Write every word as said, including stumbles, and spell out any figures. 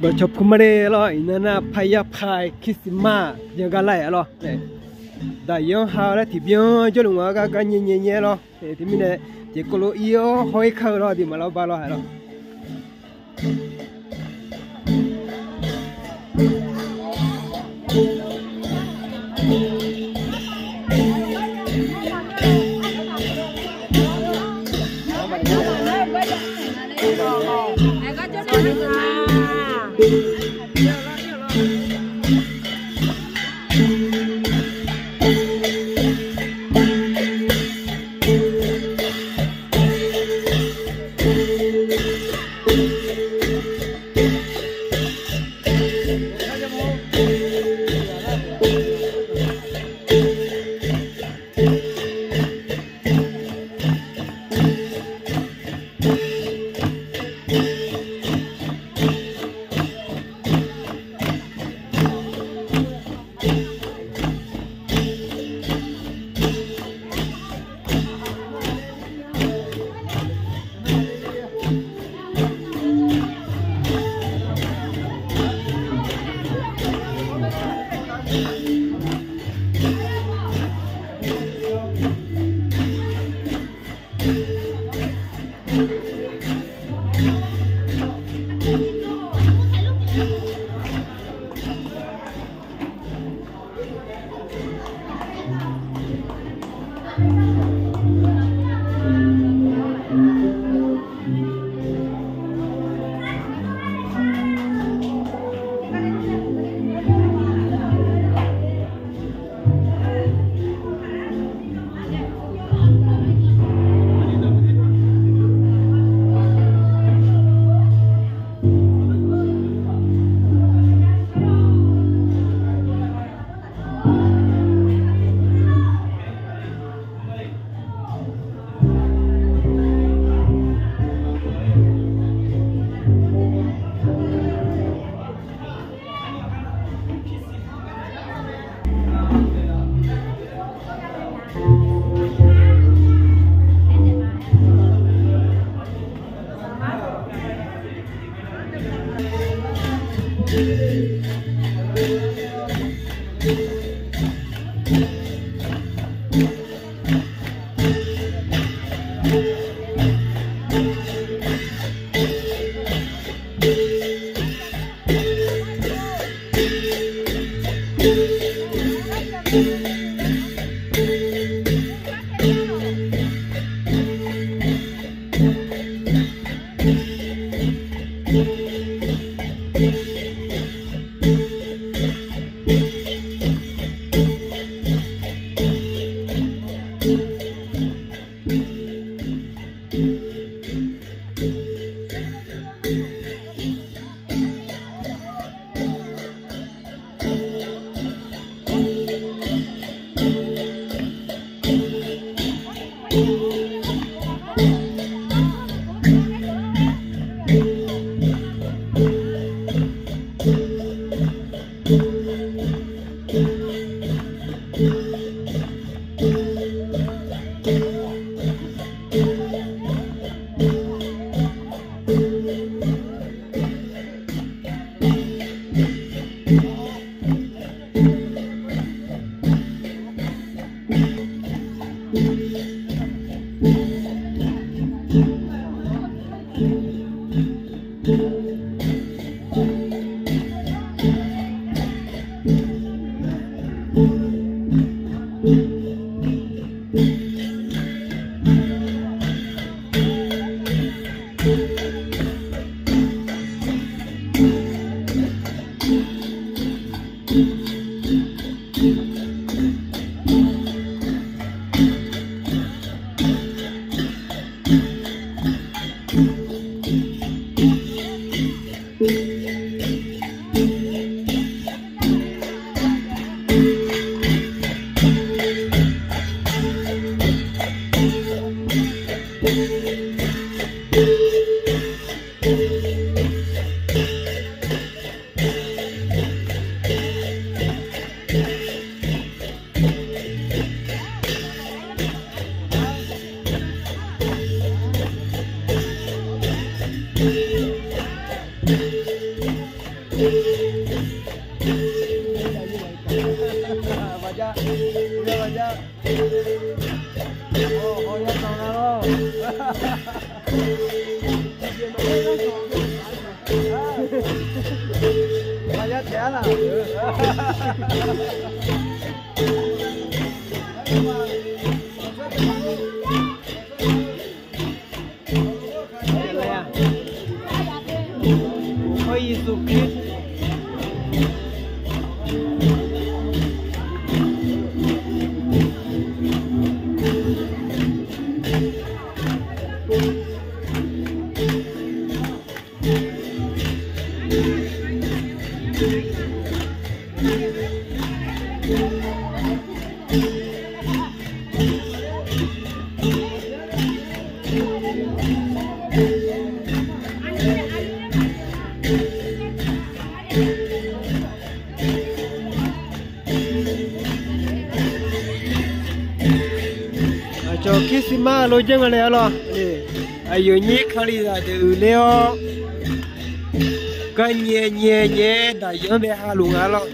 Gawqcawq pu ma le lawr, iqnan nar พระยาไพร Christmas เดือนเก้า laer-aer lawr. Daqyanr ha-eu laer tiqbyan jawrluf ngaq-anr gar gar nyae nyae nyae lawr. Teumirnae jeq kov lof ir-awr haw-ir kar-eu lawr, aqduimaf lawr bar lawr hae lawr. Aqcawq Christmas lof janr nga nae arlawr. Aqyawf nyir Kalizaq deuq uiqle awr, gar nyae nyae nyae daqyan-anr bae haluf nga arlawr.